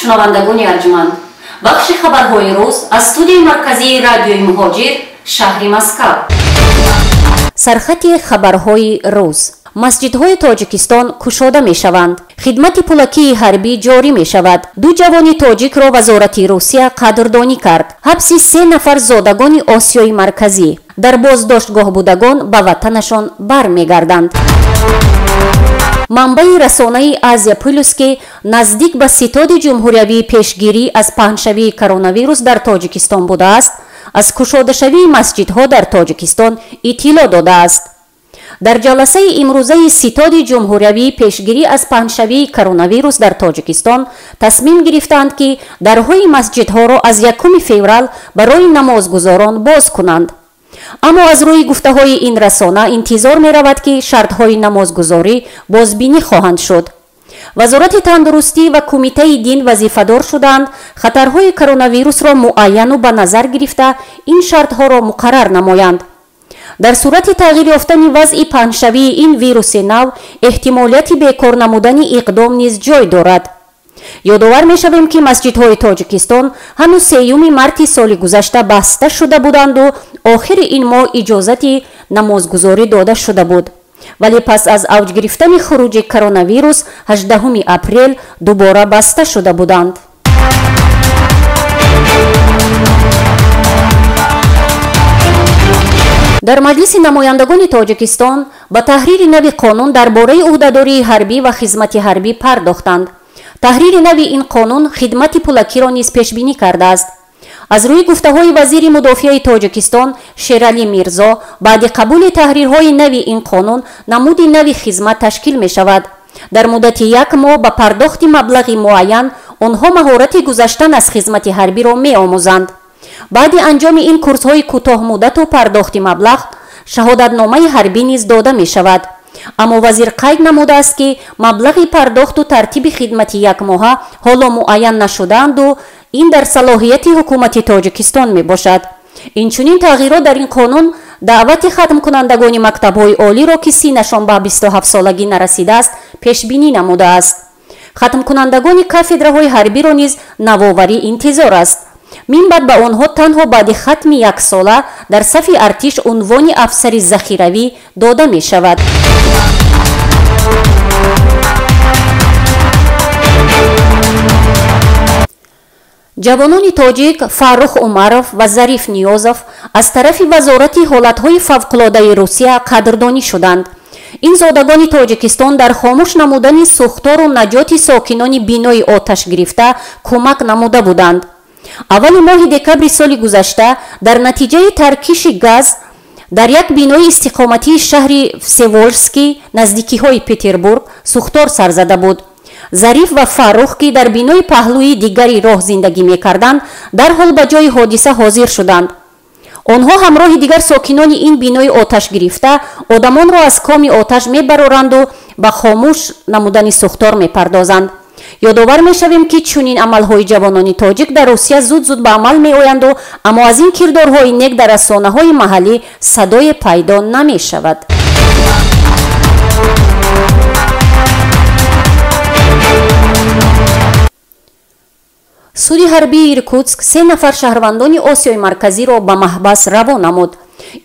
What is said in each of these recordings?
Шунавандагони арҷманд, бахши хабарҳои рӯз аз студияи марказии радиои Муҳоҷир, шаҳри Москав. Сархати хабарҳои рӯз. Масҷидҳои Тоҷикистон кушода мешаванд. Хидмати пулакии ҳарбӣ ҷорӣ мешавад. Ду ҷавони тоҷикро вазорати Русия қадрдонӣ кард. Ҳабси се нафар зодагони Осиёи Марказӣ. Дар боздоштгоҳбудагон ба ватанашон бармегарданд. Манбаи расонаи Азия Плюс, ки наздик ба ситоди ҷумҳуриявии пешгирӣ аз паҳншавии коронавирус дар Тоҷикистон будааст, аз кушодашавии масҷидҳо дар Тоҷикистон иттилоъ додааст. Дар ҷаласаи имрӯзаи ситоди ҷумҳуриявии пешгирӣ аз паҳншавии коронавирус дар Тоҷикистон тасмим гирифтаанд, ки дарҳои масҷидҳоро аз 1 феврал барои намозгузорон боз кунанд. Аммо аз рӯи гуфтаҳои ин расона интизор меравад, ки шартҳои намозгузорӣ бозбинӣ хоҳанд шуд. Вазорати тандурустӣ ва кумитаи дин вазифадор шуданд хатарҳои коронавирусро муайяну ба назар гирифта ин шартҳоро муқаррар намоянд. Дар сурати тағйир ёфтани вазъи паҳншавии ин вируси нав эҳтимолияти бекор намудани иқдом низ ҷой дорад. Ёдовар мешавем, ки масҷидҳои Тоҷикистон ҳанӯз 3 марти соли гузашта баста шуда буданду охири ин моҳ иҷозати намозгузорӣ дода шуда буд. Вале пас аз авҷ гирифтани хуруҷи коронавирус 18 апрел дубора баста шуда буданд. Дар Маҷлиси намояндагони Тоҷикистон ба таҳрири нави қонун дар бораи ӯҳдадории ҳарбӣ ва хизмати ҳарбӣ пардохтанд. Таҳрири нави ин қонун хидмати пулакиро низ пешбинӣ кардааст. Аз рӯи гуфтаҳои вазири мудофиаи Тоҷикистон Шералӣ Мирзо, баъди қабули таҳрирҳои нави ин қонун намуди нави хизмат ташкил мешавад. Дар муддати як моҳ ба пардохти маблағи муайян онҳо маҳорати гузаштан аз хизмати ҳарбиро меомӯзанд. Баъди анҷоми ин курсҳои кӯтоҳмуддату пардохти маблағ шаҳодатномаи ҳарбӣ низ дода мешавад. Аммо вазир қайд намудааст, ки маблағи пардохту тартиби хидмати якмоҳа ҳоло муайян нашудаанду ин дар салоҳияти ҳукумати Тоҷикистон мебошад. Инчунин тағйирот дар ин қонун даъвати хатмкунандагони мактабҳои олиро, ки синнашон ба 27-солагӣ нарасидааст, пешбинӣ намудааст. Хатмкунандагони кафедраҳои ҳарбиро низ навоварӣ интизор аст. Мин баъд ба онҳо танҳо баъди хатми яксола дар сафи артиш унвони афсари захиравӣ дода мешавад. Ҷавонони тоҷик Фаррух Умаров ва Зариф Ниёзов аз тарафи вазорати ҳолатҳои фавқулодаи Русия қадрдонӣ шуданд. Ин зодагони Тоҷикистон дар хомӯш намудани сӯхтору наҷоти сокинони бинои оташ гирифта кӯмак намуда буданд. Аввали моҳи декабри соли гузашта дар натиҷаи таркиши газ дар як бинои истиқоматии шаҳри Всеволжский наздикиҳои Петербург сӯхтор сар зада буд. Зариф ва Фаррух, ки дар бинои паҳлӯи дигари роҳ зиндагӣ мекарданд, дарҳол ба ҷои ҳодиса ҳозир шуданд. Онҳо ҳамроҳи дигар сокинони ин бинои оташ гирифта одамонро аз коми оташ мебароранду ба хомӯш намудани сӯхтор мепардозанд. Ёдовар мешавем, ки чунин амалҳои ҷавонони тоҷик дар Русия зуд-зуд ба амал меоянду, аммо аз ин кирдорҳои нек дар расонаҳои маҳаллӣ садое пайдо намешавад. Суди ҳарбии Иркутск се нафар шаҳрвандони Осиёи Марказиро ба маҳбас раво намуд.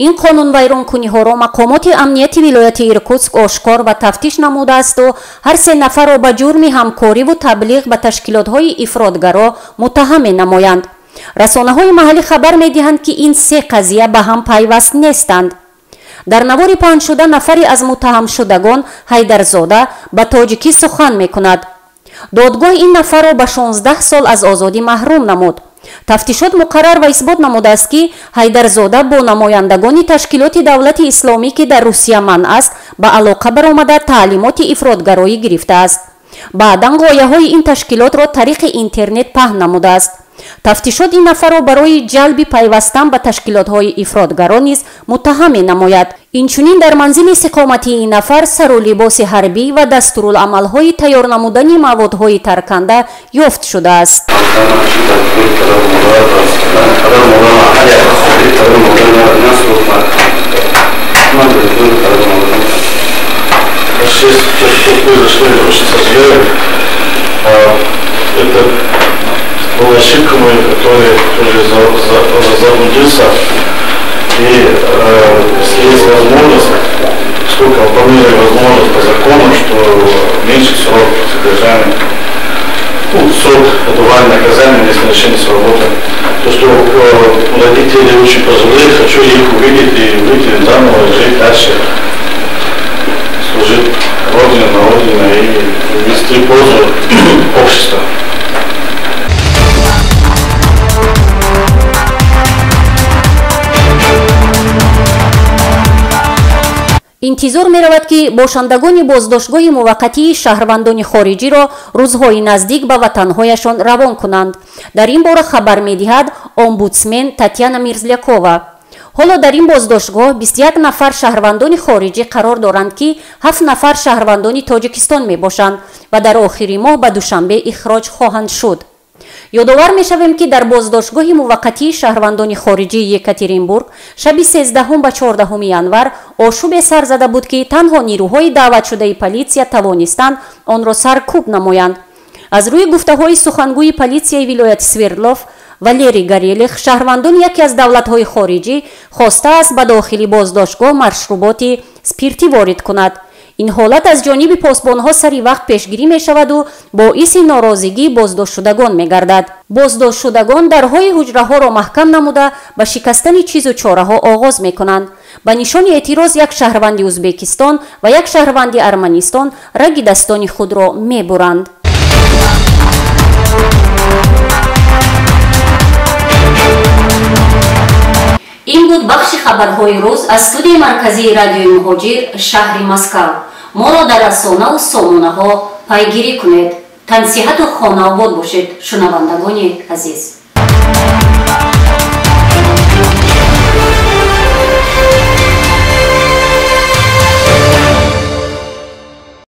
Ин қонунвайронкуниҳоро мақомоти амнияти вилояти Иркутск ошкор ва тафтиш намудаасту ҳар се нафарро ба ҷурми ҳамкориву таблиғ ба ташкилотҳои ифротгаро муттаҳам менамоянд. Расонаҳои маҳаллӣ хабар медиҳанд, ки ин се қазия ба ҳам пайваст нестанд. Дар навори паҳншуда нафаре аз муттаҳамшудагон Ҳайдарзода ба тоҷикӣ сухан мекунад. Додгоҳ ин нафарро ба 16 сол аз озодӣ маҳрум намуд. Тафтишот муқаррар ва исбот намудааст, ки Ҳайдарзода бо намояндагони ташкилоти давлати исломӣ, ки дар Русия манъ аст, ба алоқа баромада таълимоти ифротгароӣ гирифтааст. Баъдан ғояҳои ин ташкилотро тариқи интернет паҳн намудааст. Тафтишот ин нафарро барои ҷалби пайвастан ба ташкилотҳои ифротгаро низ муттаҳам менамояд. Инчунин дар манзили истиқоматии ин нафар сару либоси ҳарбӣ ва дастурулъамалҳои тайёр намудани маводҳои тарканда ёфт шудааст. Это Была ошибка моя, которая тоже заблудился. И если есть возможность, сколько по мере возможность по закону, что меньше срок содержания, ну, срок отбывания наказания, если лишение свободы. То, что родители очень пожилые, хочу их увидеть и выйти заново, жить дальше, служить Родине, на Родине и вести пользу обществу. Интизор меравад, ки бошандагони боздоштгоҳи муваққатии шаҳрвандони хориҷиро рӯзҳои наздик ба ватанҳояшон равон кунанд. Дар ин бора хабар медиҳад омбудсмен Татьяна Мерзлякова. Ҳоло дар ин боздоштгоҳ 21 нафар шаҳрвандони хориҷӣ қарор доранд, ки 7 нафар шаҳрвандони Тоҷикистон мебошанд ва дар охири моҳ ба Душанбе ихроҷ хоҳанд шуд. Ёдовар мешавем, ки дар боздоштгоҳи муваққатии шаҳрвандони хориҷии Екатеринбург шаби 13 ба 14 январ ошӯбе сар зада буд, ки танҳо нирӯҳои даъватшудаи полисия тавонистанд онро саркӯб намоянд. Аз рӯи гуфтаҳои сухангӯи полисияи вилояти Свердлов Валерий Горелих, шаҳрвандони яке аз давлатҳои хориҷӣ хостааст ба дохили боздоштгоҳ машруботи спиртӣ ворид кунад. Ин ҳолат аз ҷониби посбонҳо сари вақт пешгирӣ мешаваду боиси норозигии боздоштшудагон мегардад. Боздоштшудагон дарҳои ҳуҷраҳоро маҳкам намуда, ба шикастани чизу чораҳо оғоз мекунанд. Ба нишони эътироз як шаҳрванди Ӯзбекистон ва як шаҳрванди Арманистон раги дастони худро мебуранд. Ин буд бахши хабарҳои рӯз аз студияи марказии радиои Муҳоҷир, шаҳри Москав. Моро дар расонаву сомонаҳо пайгирӣ кунед. Тансиҳату хонаобод бошед, шунавандагони азиз.